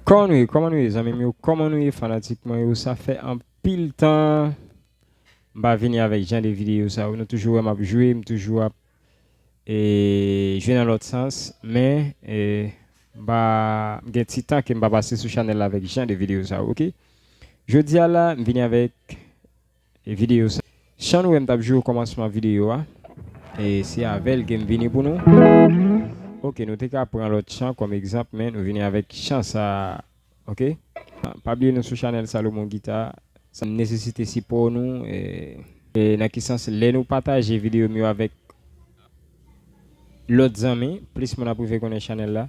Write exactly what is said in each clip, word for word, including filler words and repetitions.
Kòman nou ye, kòman nou ye, zanmi m yo? Kòman nou ye, fanatik mwen yo? Sa fè anpil tan m pa vini avèk jan de videyo sa yo. Nou toujou wè m ap jwe, m toujou ap, e, jwe nan lòt sans, men, e, m pa, m gen ti tan ke m pa pase sou chanèl la avèk jan de videyo sa yo, oke? Jodi a la, m vini avèk e videyo sa. Chan nou wè m t ap jwe okòmansman videyo a, e se avè l ke m vini pou nou. Oke, nou te ka pran lòt chan kòm egzanp, men nou vini avèk chan sa a, oke? Pa bliye nou sou chanèl Salomon Guitar, sa nesesite sipò nou, e, e nan ki sans, lè nou pataje videyo m yo avèk lòt zanmi, plis moun ap rive konnen chanèl la.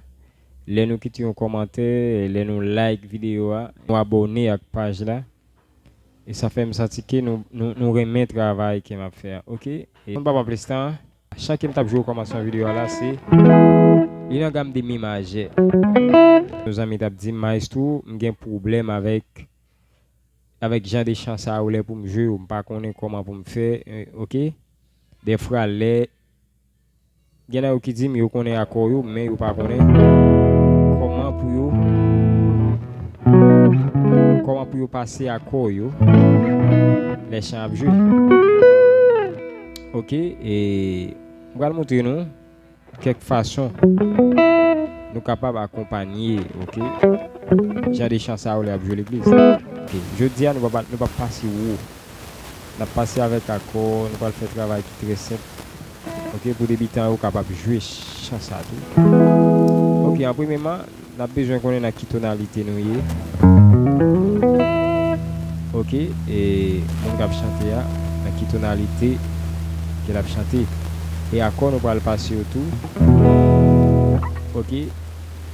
Lè nou kite yon kòmantè, lè nou like videyo a, nou abòne ak paj la, e sa fè m santi ke nou, nou, nou renmen travay ke m ap fè a, oke? E m pa pran plis tan, chan ke m t ap jwe okòmansman videyo a la, se, li nan gam de mi majè. Yon zanmi t ap di m, "Maestro, m gen pwoblèm avèk, avèk jan de chan sa yo lè pou m jwe yo, m pa konnen kòman pou m fè, e, oke?" Dèfwa, lè Gen nan yo ki di m yo konnen akò yo, men yo pa konnen kòman pou yo, kòman pou yo pase akò yo lè chan ap jwe. Oke, e m pral montre nou kèk fason nou kapab akonpanye, oke, jan de chan sa yo lè ap jwe legliz. Oke, jodi a nou pa, nou pa pase wo. N ap pase avèk akò, nou pral fè travay ki trè senp. Oke, pou debitan yo kapab jwe chan sa tou. Oke, an premyeman, n ap bezwen konnen nan ki tonalite nou ye. Oke, e moun k ap chante a, nan ki tonalite ke l ap chante. E akò nou pral pase yo tou. Oke,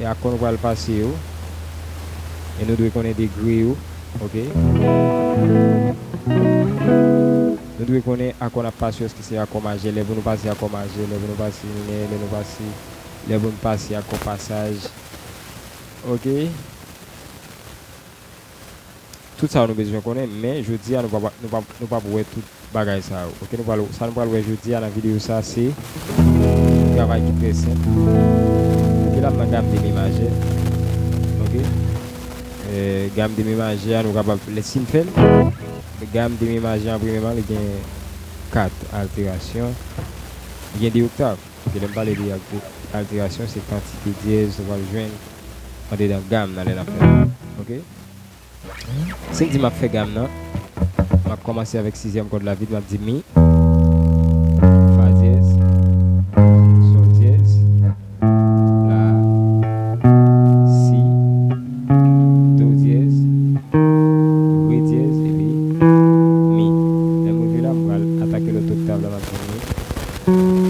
e akò nou pral pase yo. E nou dwe konnen degre yo. Oke. Nou dwe konnen akò n ap pase yo, èske se akò majè, lè pou nou pase akò majè, lè pou nou pase minè, lè nou pase, lè pou nou pase akò pasaj. Oke. Tout sa yo nou bezwen konnen, men jodi a nou p ap, nou p ap, nou p ap wè tout bagay sa yo. Oke, nou pral, sa nou pral wè jodi a nan videyo sa, se travay ki trè senp. Oke, l ap nan gam de mi majè. Oke. E, gam de mi majè a, nou kapab, lè si n fè l, gam de mi majè an premyeman, li gen kat alterasyon, li gen de oktav. Oke, lè m pale de al-, alterasyon, se kantite dyèz ou pral jwenn andedan gam nan lè n ap fè l. Oke? Si m di m ap fè gam nan, m ap kòmanse avèk sizyèm kòd la vit, m ap di mi, fa dyèz, sòl dyèz, la, si, do dyèz, re dyèz, epi mi. Lè m rive la, m pral atake lòt oktav la, m ap di mi,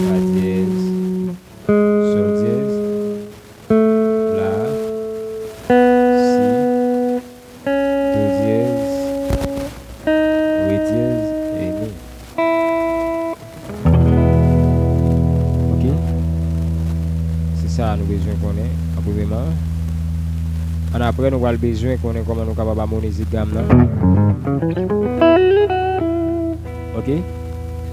fa dyèz, sòl dyèz, la, si, do dyèz, re dyèz, e mi. Oke? Se sa nou bezwen konnen an premyeman. Annapre, nou pral bezwen konnen kòman nou kapab amonize gam nan. Oke?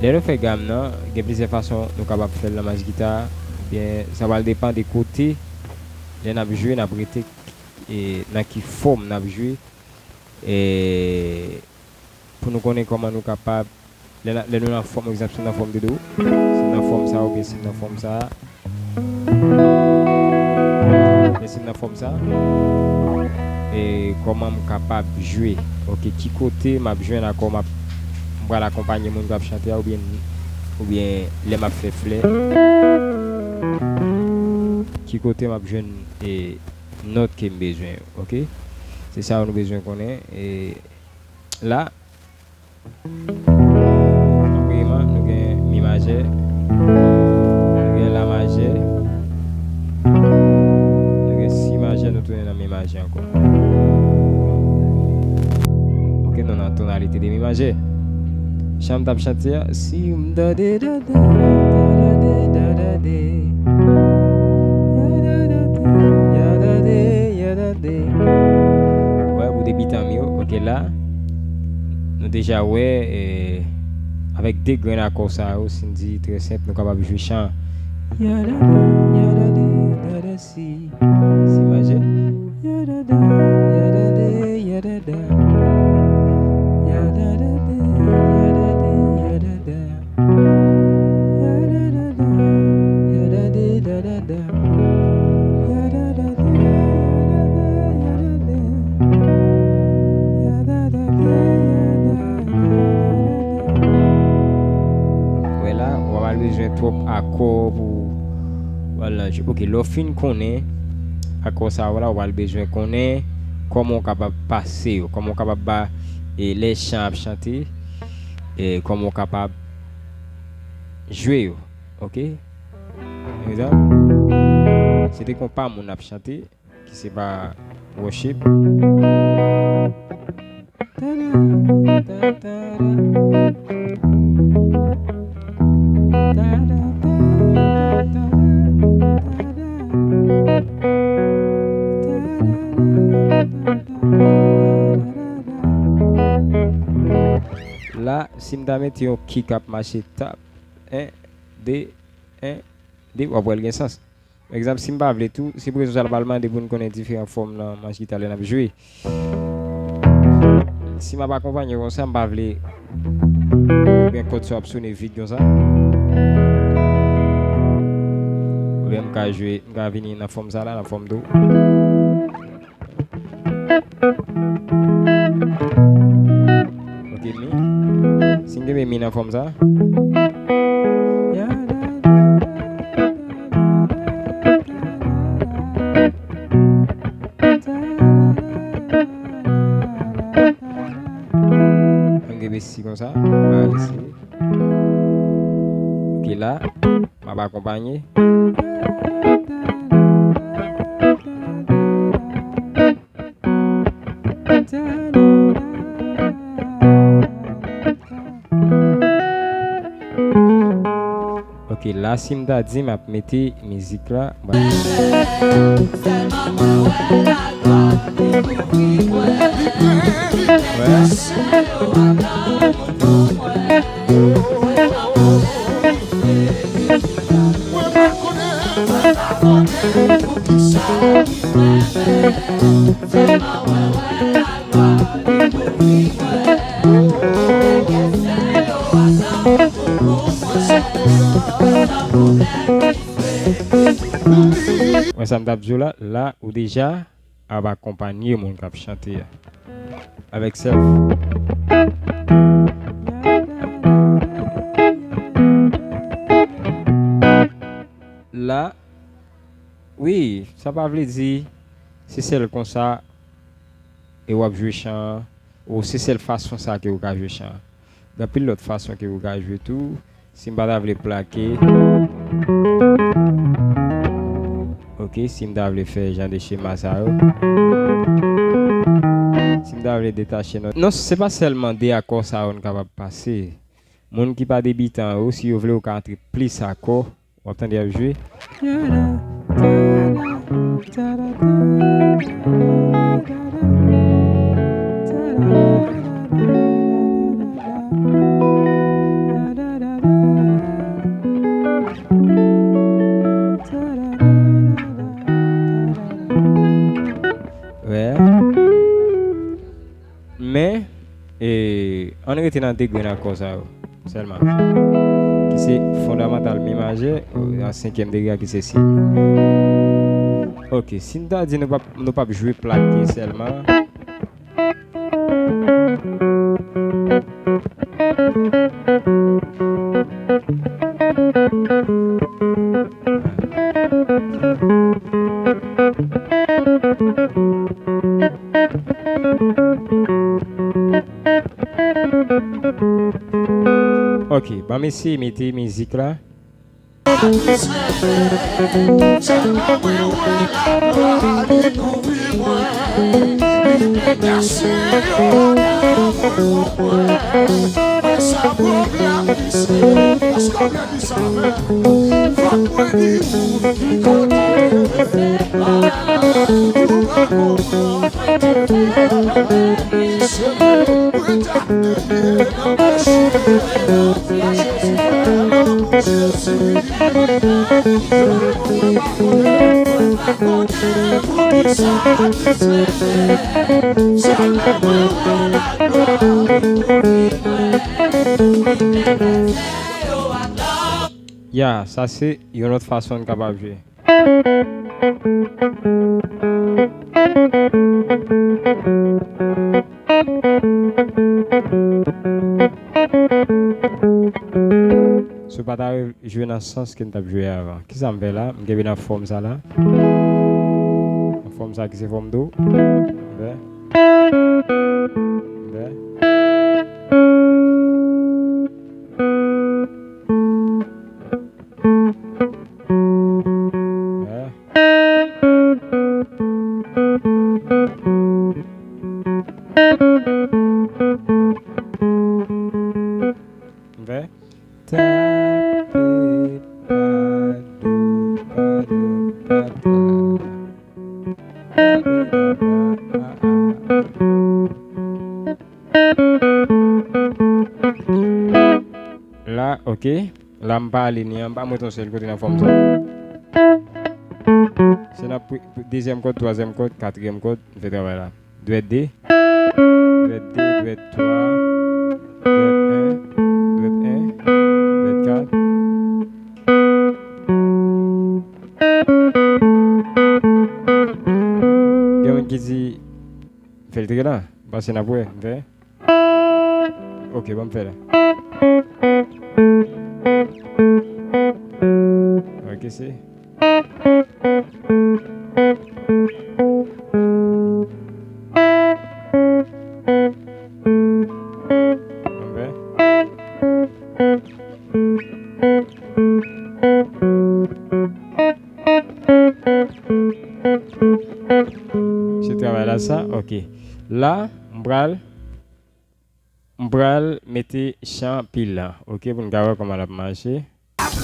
Lè nou fè gam nan, gen plizyè fason nou kapab fè l nan mas gita. Ebyen, sa pral depann de kote, lè n ap jwe, n ap rete, e nan ki fòm n ap jwe, e pou nou konnen kòman nou kapab, lè, n a- lè nou nan fòm, egzanp, si m nan fòm de do, si m nan fòm sa, oubyen si m nan fòm sa, men si m nan fòm sa, e kòman m kapab jwe? Oke, ki kote m ap jwenn akò m ap, m pral akonpanye moun k ap chante a, oubyen, oubyen lè m ap fè flè, ki kote m ap jwenn, e, nòt ke m bezwen yo, oke? Se sa yo nou bezwen konnen. E la, an premyeman, nou gen mi majè, nou gen la majè, nou gen si majè, nou tounen nan mi majè ankò. Nou nan tonalite de mi majè. Jan m t ap chante a, si m dade dada, dade dade, ya dade, ya dade, ya dade. Wè, pou debitan m yo, oke la. Nou deja wè, eh, avèk de grenn akò sa yo, si n di trè senp, nou kapab jwe chan. Ya dade, ya dade, dade si. Si majè. Ya dade, ya dade, ya dade. Ya dade, ya dade, ya dade. Ya dade, ya dade, ya dade. Wè la, w ap bezwen twòp akò pou w al nan jwe. Oke, lè w fin konnen akò sa yo la, w al bezwen konnen kòman w kapab pase yo, kòman w kapab ba, e, lè chan ap chante, e, kòman w kapab jwe yo. Oke? Egzanp, se te konpa moun ap chante, ki se pa worship. La, si m ta mete yon kick ap mache tap, en, de, en, de, w ap wè l gen sans. Pa egzanp, si m pa vle tou, se pou rezon sa l pral mande pou n konnen diferan fòm nan manch gita lè n ap jwe. Si m ap akonpanye konsa, m pa vle gen kòd sa w ap sone vid konsa. Oubyen m ka jwe, m ka vini nan fòm sa la, nan fòm do. Oke, mi. Si m kenbe mi nan fòm sa. M kenbe si konsa. M pa resi. Oke, la. M ap akonpanye. Ok, la si m ta di m ap mete mizik la, m pral. Wè. Wè sa m t ap di w la, la ou deja ap akonpanye moun k ap chante a avèk self. La, wi, sa pa vle di se sèl konsa e w ap jwe chan an, ou se sèl fason sa ke ou ka jwe chan an. Gen anpil lòt fason ke ou ka jwe tou. Si m pa ta vle plake, ok, si m ta vle fè jan de chema sa yo, si m ta vle detache nòt. Non, se pa sèlman de akò sa yo n kapab pase. Moun ki pa debitan yo, si yo vle, yo ka antre plis akò. W ap tande y ap jwe. Wè. Men, e, ann rete nan de grenn akò sa yo sèlman. Ki se fondamantal mi majè, nan senkyèm degre a ki se si. Ok, si n ta di nou p ap, nou p ap jwe plake sèlman. Ok, ban m eseye mete mizik la. Ya, sa se yon lòt fason n kapab jwe. Si w pa ta re-, jwe nan sans ke n t ap jwe avan. Kisa m fè la? M kenbe nan fòm sa la. Nan fòm sa ki se fòm do. M fè. M fè. M fè. M fè. Tape, padou, padou, pata. Tape, papa, a, a. La, ok. La, m pa ale ni an, m pa monte yon sèl kote nan fòm sa. Se nan pri-, pri-, dezyèm kòd, twazyèm kòd, katriyèm kòd, m fè travay la. Dwèt de, dwèt de, dwèt twa, dwèt en, dwèt en, dwèt kat. Gen moun ki di, fè l trè la, m panse n ap wè, m fè. Ok, ban m fè la. Ok, se. Ban m fè. Se travay la sa? Ok. La, m pral, m pral mete chan pil la. Ok, pou n ka wè kòman l ap mache.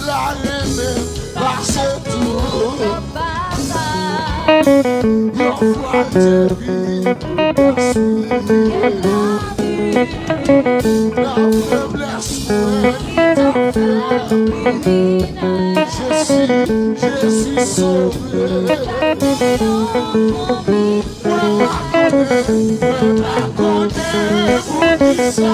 La renmen pase tou. Yon fwa l te vin pou konstwi. Nan feblès mwen, li t ap fè m ri. Jezi, Jezi sove. Mwen pa konnen, mwen pa konnen poukisa.